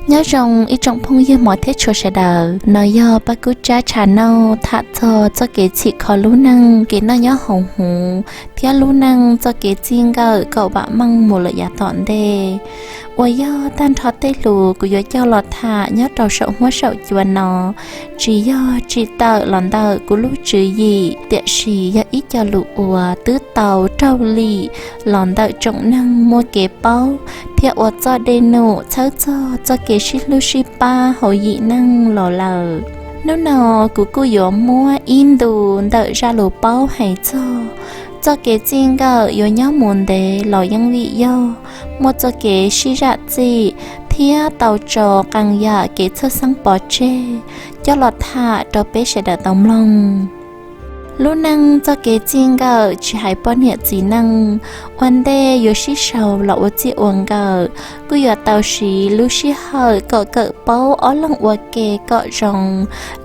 Nyob zoo ib tsoom phooj ywg hmov thiab tshua sawv daws, no yog Paj Kub Tsab Tsha Nauj tham txog txoj kev txhim kho lub neej, kev noj nyob haus huv thiab lub neej txoj kev txij nkawm kom vam meej mus lawm yav tom ntej, uas yog tag nrho tej lus kuv yuav coj los tham nyob rau saum huab saum cua no, tsis yog tsim tawm los ntawm kuv lub tswv yim, tiam sis yog ib co lus uas twb tau raug lim los ntawm tsoom neeg muaj kev paub thiab ua txoj dej num txhawb txog txoj kev sib hlub sib pab hauv yim neeg los lawm. Hnub no kuv kuj yuav muab ib ntu ntawm zaj lus paub hais txog txoj kev txij nkawm yuav nyob mus ntev los yeej vim yog muaj txoj kev sib zam txim thiab tau tso qee yam kev txhawj xeeb pov tseg coj los tham rau peb sawv daws tau mloog. Lub neej txoj kev txij nkawm tsis hais poj niam txiv neej, ua ntej yuav sib sau los ua txij ua nkawm, kuj yuav tau siv lub sij hawm kom kawm paub ob leeg ua ke kom zoo,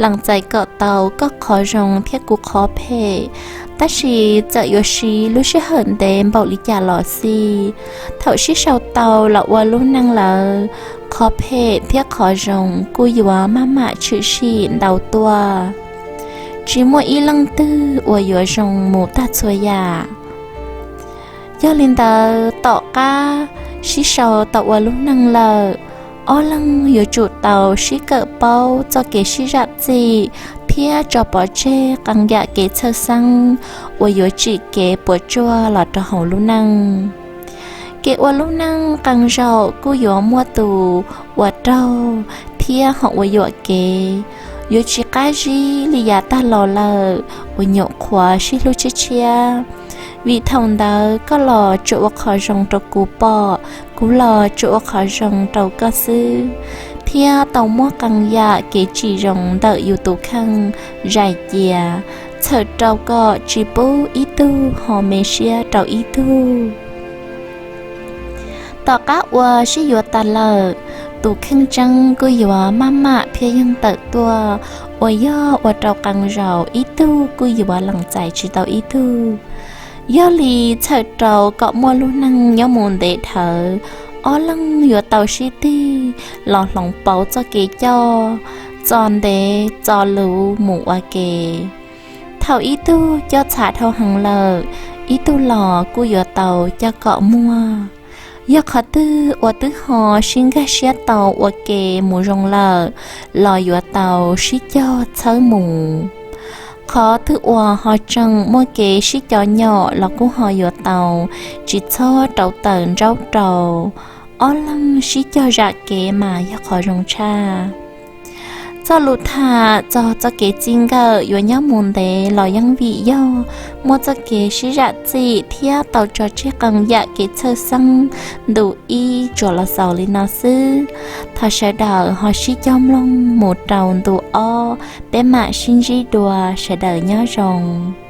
lees txais kom tau koj qhov zoo thiab kuv qhov phem. Tab sis txawm yuav siv lub sij hawm ntev npaum li cas los xij, thaum sib sau tau los ua lub neej lawm, qhov phem thiab qhov zoo kuj yuav maj mam tshwm sim ntau tuaj, tsis muaj ib leej twg uas yuav zoo mus tag txhua yam. Yog li ntawd, tom qab sib sau tau ua lub neej lawm, ob leeg yuav tsum tau sib kawm paub txoj kev sib zam txim thiab tso pov tseg qee yam kev txhawj xeeb uas yuav tsim kev puas tsuaj los rau hauv lub neej. Kev ua lub neej qee zaum kuj yuav muaj tus ua raug thiab ho ua yuam kev, yuav tsis qab zib li yav tag los lawm uas nyuam qhuav sib hlub tshiab tshiab. Vim thaum ntawd koj los tsuas ua qhov zoo rau kuv pom, kuv los tsuas ua qhov zoo rau koj xwb, thiab tau muab qee yam kev tsis zoo ntawm yus tus kheej zais cia, txhawm rau kom tsis pub ib tug ho me siab rau ib tug. Tom qab ua sib yuav tas lawm, tus kheej tseeb kuj yuav maj mam phiaj yeeg tawm tuaj, uas yog ua rau qee zaum ib tug kuj yuav lees txais tsis tau ib tug. Yog li txhawm rau kom muaj lub neej nyob mus ntev dhawv, ob leeg yuav tau sib tig los hloov pauv txoj kev coj, txo ntev txo luv mus ua ke. Thaum ib tug coj txhav dhau heev lawm, ib tug los kuj yuav tau coj kom muaj. Yog qhov twg uas twb ho sib nkag siab tau ua ke mus zoo lawm, los yuav tau sib cog txhawb mus. Qhov twg uas ho tseem muaj kev sib cov nyom los kuj ho yuav tau tsis txhob rau taws ntsaub rau. Ob leeg sib cog zam kev mas yog qhov zoo tshaj. Txoj lus tham txog txoj kev txij nkawm yuav nyob mus ntev los yeej vim yog muaj txoj kev sib zam txim thiab tau tso tseg qee yam kev txhawj xeeb ntu ib tsuas los xaus li no xwb. Thov sawv daws ho sib cog mloog mus rau ntu ob, peb mam sib ntsib dua, sawv daws nyob zoo.